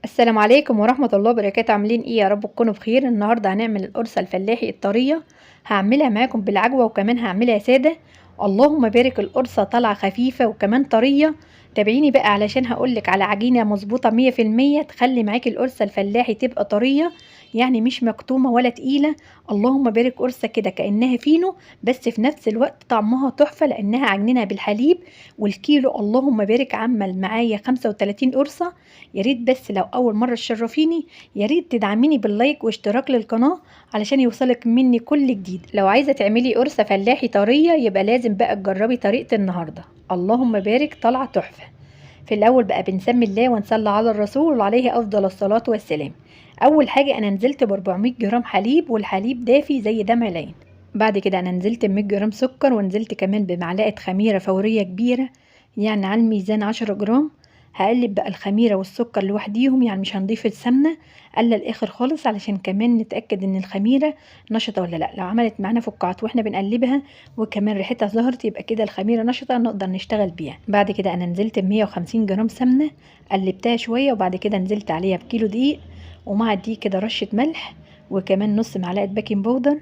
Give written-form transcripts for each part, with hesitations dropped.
السلام عليكم ورحمة الله وبركاته. عاملين ايه؟ يا رب تكونوا بخير. النهاردة هنعمل القرصة الفلاحي الطرية، هعملها معاكم بالعجوة وكمان هعملها سادة. اللهم بارك، القرصة طالعة خفيفة وكمان طرية. تابعيني بقى علشان هقولك على عجينة مظبوطة 100% تخلي معاكي القرصة الفلاحي تبقى طرية، يعني مش مكتومة ولا تقيلة. اللهم بارك، قرصة كده كأنها فينو، بس في نفس الوقت طعمها تحفة لأنها عجنينها بالحليب. والكيلو اللهم بارك عمل معايا 35 قرصة. يا ريت بس لو أول مرة تشرفيني يا ريت تدعميني بال like واشتراك للقناة علشان يوصلك مني كل جديد. لو عايزة تعملي قرصة فلاحي طرية يبقى لازم بقى تجربي طريقة النهاردة. اللهم بارك، طالعة تحفة. في الأول بقى بنسمي الله ونصلي على الرسول وعليه أفضل الصلاة والسلام. أول حاجة أنا نزلت ب400 جرام حليب، والحليب دافي زي دمع العين. بعد كده أنا نزلت ب100 جرام سكر، ونزلت كمان بمعلقة خميرة فورية كبيرة يعني على الميزان 10 جرام. هقلب بقى الخميرة والسكر لوحديهم، يعني مش هنضيف السمنة الا الاخر خالص، علشان كمان نتأكد ان الخميرة نشطة ولا لا. لو عملت معانا فقاعات واحنا بنقلبها وكمان ريحتها ظهرت يبقى كده الخميرة نشطة نقدر نشتغل بيها. بعد كده انا نزلت ب150 جرام سمنة، قلبتها شوية، وبعد كده نزلت عليها بكيلو دقيق، ومع الدقيق كده رشة ملح وكمان نص معلقة baking powder.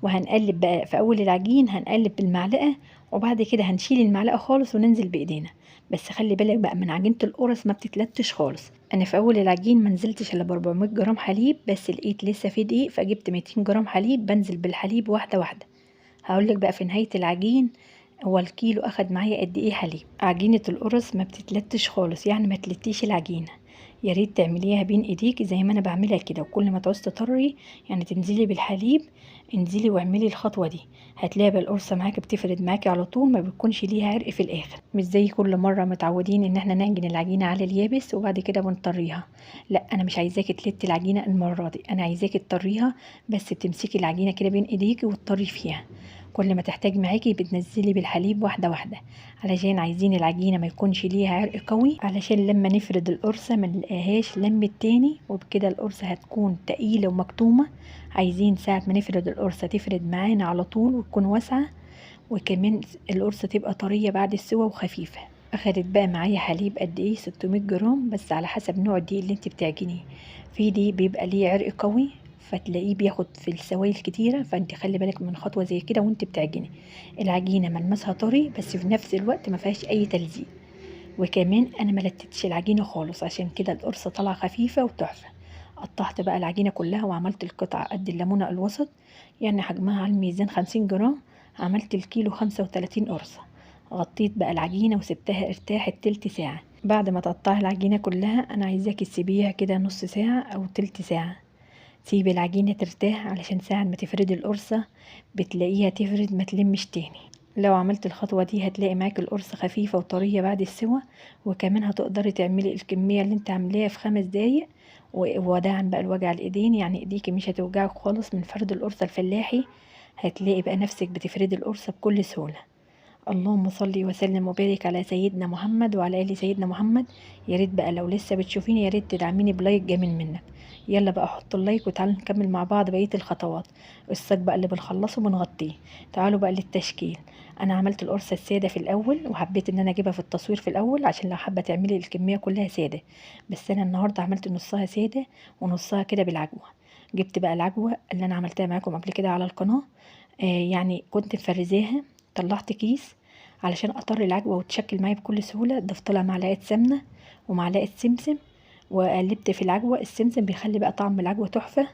وهنقلب بقى في اول العجين، هنقلب بالمعلقة، وبعد كده هنشيل المعلقة خالص وننزل بايدينا. بس خلي بالك بقى من عجينة القرص ما بتتلتش خالص. انا في اول العجين ما نزلتش الا ب400 جرام حليب، بس لقيت لسه في دقيق فجبت 200 جرام حليب. بنزل بالحليب واحدة واحدة. هقولك بقى في نهاية العجين هو الكيلو اخد معايا قد ايه حليب. عجينة القرص ما بتتلتش خالص، يعني ما تلتيش العجينة. يا ريت تعمليها بين ايديكي زي ما انا بعملها كده، وكل ما تعوزي تطري يعني تنزلي بالحليب انزلي واعملي الخطوة دي، هتلاقي بقى القرصه معاكي بتفرد معاكي على طول، ما بتكونش ليها عرق في الاخر. مش زي كل مرة متعودين ان احنا نعجن العجينة على اليابس وبعد كده بنطريها. لا، انا مش عايزاكي تلتي العجينة المرة دي، انا عايزاكي تطريها، بس بتمسكي العجينة كده بين ايديكي وتطري فيها. كل ما تحتاج معاكي بتنزلي بالحليب واحدة واحدة، علشان عايزين العجينة ما يكونش ليها عرق قوي، علشان لما نفرد القرصه ما نلاقيهاش لمت تاني، وبكده القرصه هتكون تقيلة ومكتومه. عايزين ساعة ما نفرد القرصه تفرد معانا على طول وتكون واسعة، وكمان القرصه تبقى طرية بعد السوا وخفيفة. اخدت بقى معايا حليب قد ايه؟ 600 جرام، بس على حسب نوع الدقيق اللي انت بتعجنيه. في دقيق بيبقى ليه عرق قوي فتلاقيه بياخد في السوائل كتيرة، فانت خلي بالك من خطوة زي كده وانت بتعجني. العجينة ملمسها طري بس في نفس الوقت ما فيهاش اي تلزيق، وكمان انا ما لتتش العجينة خالص، عشان كده القرصه طالعه خفيفة وتحفه. قطعت بقى العجينة كلها وعملت القطعة قد الليمونه الوسط، يعني حجمها على الميزان 50 جرام، عملت الكيلو 35 قرصة. غطيت بقى العجينة وسبتها ارتاحت تلت ساعة. بعد ما تقطعي العجينة كلها انا عايزاكي تسيبيها كده نص ساعة او تلت ساعة. سيبي العجينة ترتاح علشان ساعة ما تفردي القرصة بتلاقيها تفرد ما تلمش تاني. لو عملت الخطوة دي هتلاقي معاك القرصة خفيفة وطرية بعد السوى، وكمان هتقدري تعملي الكمية اللي انت عاملاها في 5 دقايق. ووداعا بقى الوجع الايدين، يعني ايديكي مش هتوجعك خالص من فرد القرصة الفلاحي، هتلاقي بقى نفسك بتفردي القرصة بكل سهولة. اللهم صل وسلم وبارك على سيدنا محمد وعلى آل سيدنا محمد. يا ريت بقى لو لسه بتشوفيني يا ريت تدعميني ب like جميل منك. يلا بقى حط ال like وتعالوا نكمل مع بعض بقية الخطوات. الصاج بقى اللي بنخلصه بنغطيه. تعالوا بقى للتشكيل. انا عملت القرصة السادة في الاول، وحبيت ان انا اجيبها في التصوير في الاول عشان لو حابة تعملي الكمية كلها سادة، بس انا النهاردة عملت نصها سادة ونصها كده بالعجوة. جبت بقى العجوة اللي انا عملتها معاكم قبل كده على القناة، يعني كنت مفرزاها، طلعت كيس علشان اطر العجوة وتشكل معايا بكل سهولة. ضفت لها معلقة سمنة ومعلقة سمسم وقلبت في العجوة. السمسم بيخلي بقى طعم العجوة تحفة،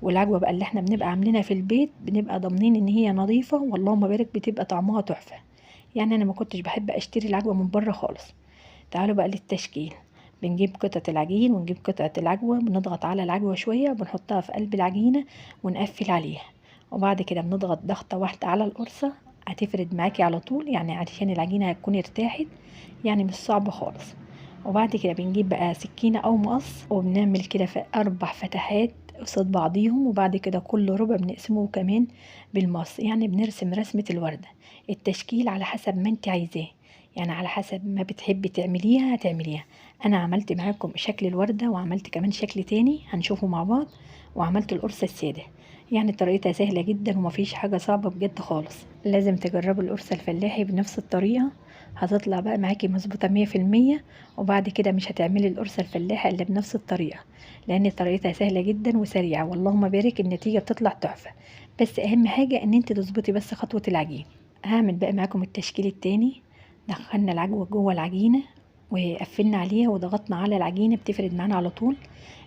والعجوة بقى اللي احنا بنبقى عاملينها في البيت بنبقى ضامنين ان هي نظيفة، واللهم بارك بتبقى طعمها تحفة. يعني انا ما كنتش بحب اشتري العجوة من بره خالص. تعالوا بقى للتشكيل. بنجيب قطعة العجين ونجيب قطعة العجوة، بنضغط على العجوة شوية وبنحطها في قلب العجينة ونقفل عليها، وبعد كده بنضغط ضغطة واحدة على القرصة هتفرد معاكي على طول، يعني علشان العجينة هتكون ارتاحت، يعني مش صعب خالص. وبعد كده بنجيب بقى سكينة او مقص وبنعمل كده في 4 فتحات قصاد بعضيهم، وبعد كده كل ربع بنقسمه كمان بالمقص، يعني بنرسم رسمة الوردة. التشكيل على حسب ما انت عايزاه، يعني على حسب ما بتحبي تعمليها هتعمليها. انا عملت معاكم شكل الوردة وعملت كمان شكل تاني هنشوفه مع بعض، وعملت القرصة السادة. يعني طريقتها سهلة جدا ومفيش حاجة صعبة بجد خالص. لازم تجربوا القرصة الفلاحي بنفس الطريقة. هتطلع بقى معاكي مظبوطة 100%. وبعد كده مش هتعملي القرصة الفلاحة الا بنفس الطريقة، لان طريقتها سهلة جدا وسريعة، واللهم بارك النتيجة بتطلع تحفة. بس اهم حاجة ان انت تظبطي بس خطوة العجين. هعمل بقى معاكم التشكيل التاني. دخلنا العجوة جوه العجينة وقفلنا عليها وضغطنا على العجينة، بتفرد معانا على طول.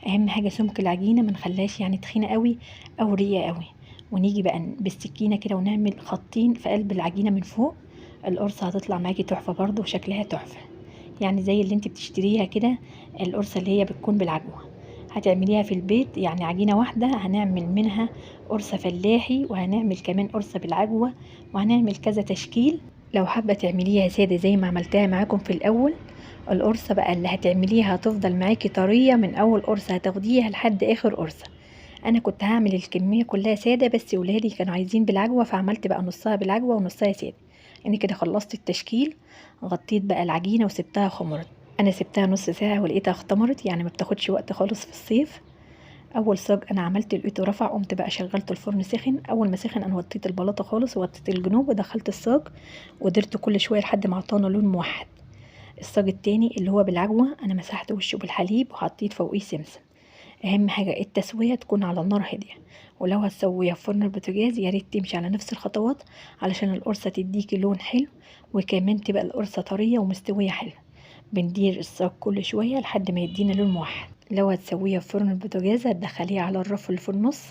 اهم حاجة سمك العجينة ما نخليهاش يعني تخينة قوي او رقيقة قوي. ونيجي بقى بالسكينة كده ونعمل خطين في قلب العجينة من فوق. القرصة هتطلع معاكي تحفة برضو وشكلها تحفة، يعني زي اللي انت بتشتريها كده. القرصة اللي هي بتكون بالعجوة هتعمليها في البيت، يعني عجينة واحدة هنعمل منها قرصة فلاحي، وهنعمل كمان قرصة بالعجوة، وهنعمل كذا تشكيل. لو حابة تعمليها سادة زي ما عملتها معاكم في الأول، القرصة بقى اللي هتعمليها هتفضل معاكي طرية من أول قرصة هتاخديها لحد آخر قرصة. أنا كنت هعمل الكمية كلها سادة، بس ولادي كانوا عايزين بالعجوة، فعملت بقى نصها بالعجوة ونصها سادة. أنا كده خلصت التشكيل، غطيت بقى العجينة وسبتها خمرت. أنا سبتها نص ساعة ولقيتها اختمرت، يعني ما بتاخدش وقت خالص في الصيف. أول صاج أنا عملت لقيته رفع، قمت بقى شغلت الفرن سخن. أول ما سخن أنا وطيت البلاطة خالص ووطيت الجنوب ودخلت الصاج ودرته كل شوية لحد ما عطانا لون موحد. الصاج التاني اللي هو بالعجوة أنا مسحت وشه بالحليب وحطيت فوقيه سمسم. أهم حاجة التسوية تكون على النار هادية، ولو هتسويها في فرن البوتاجاز يا ريت تمشي على نفس الخطوات علشان القرصة تديكي لون حلو، وكمان تبقى القرصة طرية ومستوية حلو. بندير الصاج كل شوية لحد ما يدينا لون موحد. لو هتسويها في فرن البوتاجاز هتدخليها على الرف اللي في النص،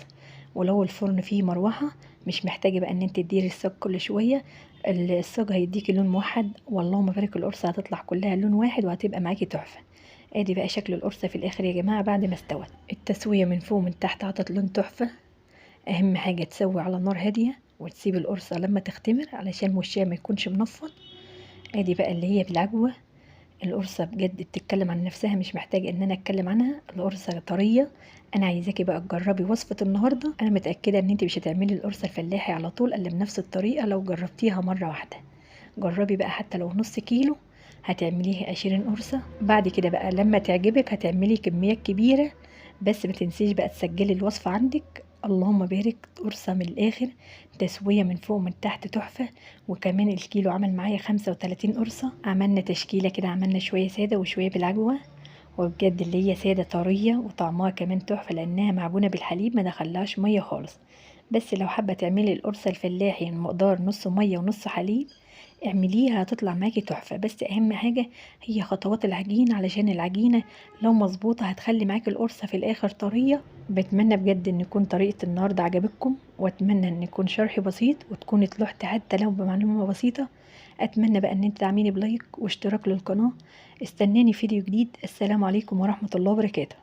ولو الفرن فيه مروحة مش محتاجة بقى ان انت تديري الصاج كل شوية، الصاج هيديكي لون موحد، واللهم بارك القرصة هتطلع كلها لون واحد وهتبقى معاكي تحفة. ادي بقى شكل القرصة في الاخر يا جماعة بعد ما استوت. التسوية من فوق ومن تحت عطت لون تحفة. اهم حاجة تسوي على نار هادية وتسيب القرصة لما تختمر علشان وشها ما يكونش منفض. ادي بقى اللي هي بالعجوة. القرصة بجد بتتكلم عن نفسها، مش محتاجة ان انا اتكلم عنها. القرصة طرية. انا عايزاكي بقى تجربي وصفة النهاردة. انا متأكدة ان انت مش هتعملي القرصة الفلاحي على طول الا بنفس الطريقة لو جربتيها مرة واحدة. جربي بقى حتى لو نص كيلو هتعمليها 20 قرصة. بعد كده بقى لما تعجبك هتعملي كميات كبيرة، بس ما تنسيش بقى تسجلي الوصفة عندك. اللهم بارك، قرصة من الآخر، تسوية من فوق ومن تحت تحفة. وكمان الكيلو عمل معايا 35 قرصة. عملنا تشكيلة كده، عملنا شوية سادة وشوية بالعجوة، وبجد اللي هي سادة طرية وطعمها كمان تحفة لأنها معجونة بالحليب ما دخلهاش مية خالص. بس لو حابة تعملي القرصة الفلاحي المقدار نص مية ونص حليب اعمليها هتطلع معاكي تحفة. بس اهم حاجة هي خطوات العجين، علشان العجينة لو مظبوطة هتخلي معاكي القرصة في الاخر طرية. بتمنى بجد ان يكون طريقة النهاردة عجبتكم، واتمنى ان يكون شرحي بسيط وتكون اتلوحت حتى لو بمعلومة بسيطة. اتمنى بقى ان انت تدعميني ب like واشتراك للقناة. استناني فيديو جديد. السلام عليكم ورحمة الله وبركاته.